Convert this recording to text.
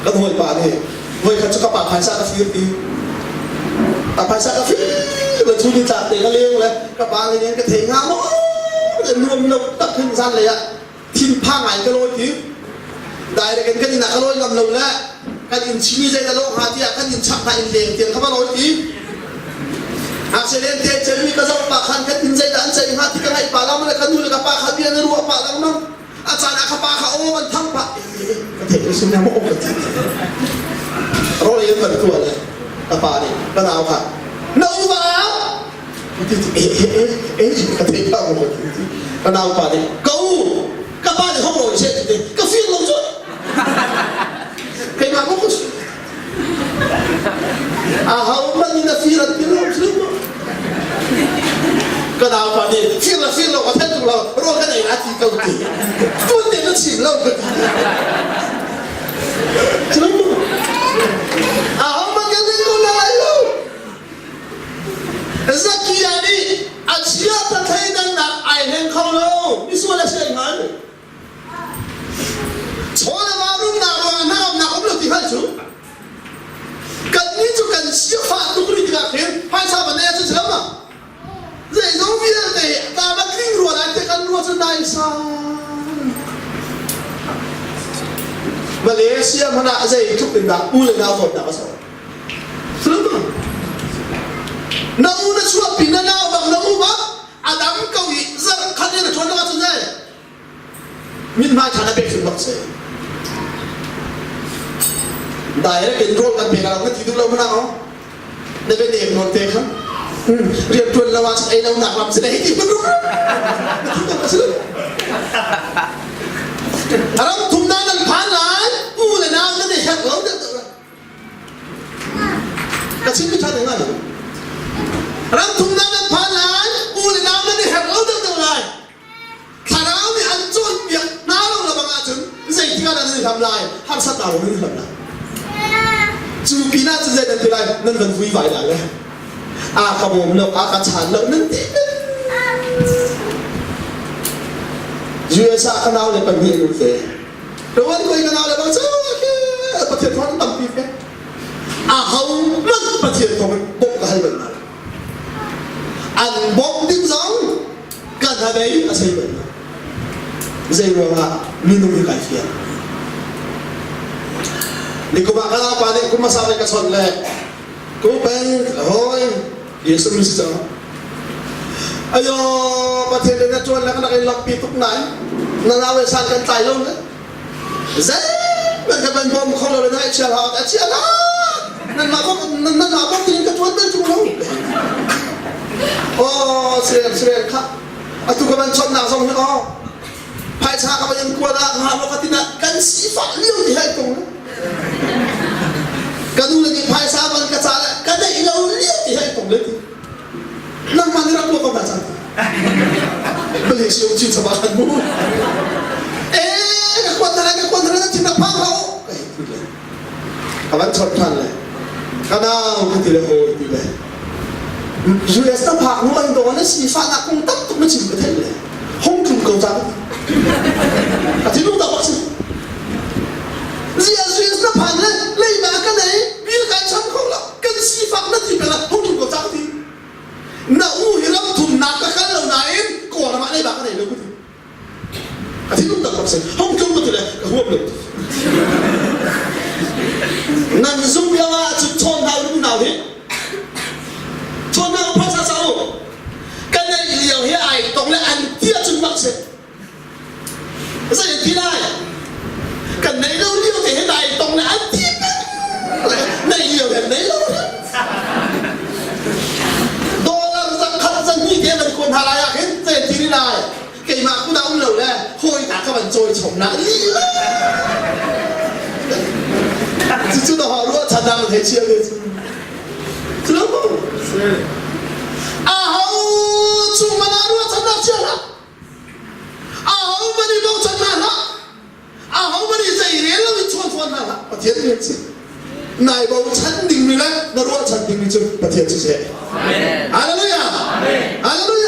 Kan hawipa nih voikhat cu ka pa phaisa ka fir ti. A phaisa ka fir le cu ni tlak te ka leng le ka pa nih ka thei hnga maw nuam lo tak hin zan lei ah thinphang ngai ka lawi ti. Direct in kan inn ah ka lawi ngam lo le kan inn chimi zei dah lawh hnga tiah kan inn chak hna inn leng tiang ka va lawi ti. Ngakchia te cemmi ka zoh pah khan kan inn zei dah an ceih hnga ti ka ngaih pah lengmang le ka nu le ka pa kha bia na ruah pah lengmang. A caan ah ka pa kha aw an thang pah. Ka theih si na maw ka ti. Rawl in kan tuah le ka pa nih ka nau kha na u va ti ti e e e e ka theih pah maw ka ti. Ka nau pa nih ka u ka pa nih hong rawi seh ti ka fir lo cu. Keimah maw ka si. Ahohmanh in a fir an ti lo cu. Ka naupa nih fir le fir lo ka theih tuk lo rawl kan ei a ti ko ti. Tun te na chim lo ka ti. Cu ahohmanh kan ei ko lai lo. Zakia nih a chiata thleidannak ai hleng kho lo. Misual a si ai hngal. Chaw le va rumnak ruangah hnangamnak um lo ti hngalh cu kannih cu kan sifah tuk rih tikah khin phaisa van ei ahcun si lo ma? Zeizong vialte ta va tling rua lai tiah kan ruah cu naisai. Malaysia hmanh ah zeitluk in dah u le nau dawtnak a so. Na u na chuahpi na nau bang na u bang a dam ko i zarh khat in a ṭuan lo ahcun zei mithmai ṭha na pek hrim bak si. Direct in rawl kan pek ah na ti duh lo mana o na be nek nawn te kha rian ṭuan lo ah ei lo nak lam si hei ti hmun na thi tak si ram thum na nan phan lai u le nau nan i herh lo deuh deuh Ka chim mi ṭha ding lai. Ram thumnak nan phan lai, u le nau nan i herh lo deuhdeuh lai. Thlarau nih an cawnpiak hna lo le bang ahcun zeitik ah dah nan i hlam lai, harsatnak lo nan i hlam lai. Cu pinah cun zei nan ti lai, nan van vui vai lai le. A ka bawm lo, a ka chan lo, nan ti. US ah ka nau le pahnih an um ve. Rawan koi ka nau le bang cu Pathian thawng tampi fe. A ho hmanh Pathian thawng in bawmh ka hal bal hna. An bawmh ding zong ka hnabei a sei bal hna. Zei ruangah minung hi kai fiang. Nikum ah ka naupa nih kum hmasa ka chawnh le ku peng hoi Jesuh mi si cang. Ayo Pathian le na tuan le ka nak in lawmhpi tuk nain na nau le san kan tlai lo le zeihmanh ka ban bawm kho lo le na chia hlah a chia la nan mah bawm nan mah bawm tin ka tuan bal tung lo oh sirel sirel kha atu ka ban chawt nak zong hi oh phaisa ka ban in kuat ah nga lo ka tina kan sifah lio ti hai tung ka nu le nih phaisa ban ka ca le ka neih lo lio ti hai tung le ti nangmah nih rak tuah ko hna cang Malaysia um chin sama kan mu eh ka kuat na ka kuat na na thin na phang hlah ka van chot than le ka nau ka ti le hawi ti le US na phak nu an do na si fa na kung tam tuk na chim ka thei le hong tlung ko cang a thinlung tak bak si zia US na phan le leima ka nei bil kai cham kho lo kan sifak na ti peng ah hong tlung ko cang ti na u hi ram thumnak ka kal lo nain kawlram ah leiba ka nei lo ka ti a thinlung tak bak si hong tlung ka ti le ka huam lo nan zum lo ah cun chawn hna u nau hi chawn hna u phaisa sa u kan neih lio hi ai tong le an ti ahcun bak si zei an ti lai kan nei lo lio te hi ai tong le an ti nei lio he nei lo dollar zakhat zahnih te van kuan hna lai ah khin zei an ti ni lai keimah kun ah um lo le hawi ta ka van cawi chom na lila cucu na ha ruah chan dang thei chia ve cu Aho chung man ah ruahchannak chia hlah. Aho man i bochan hna hlah. Aho man i zei rel lo in chuan fawn hna hlah. Pathian rian si. Nai bochan dingmi le na ruahchan dingmi cu Pathian cu seh. Hallelujah. Hallelujah.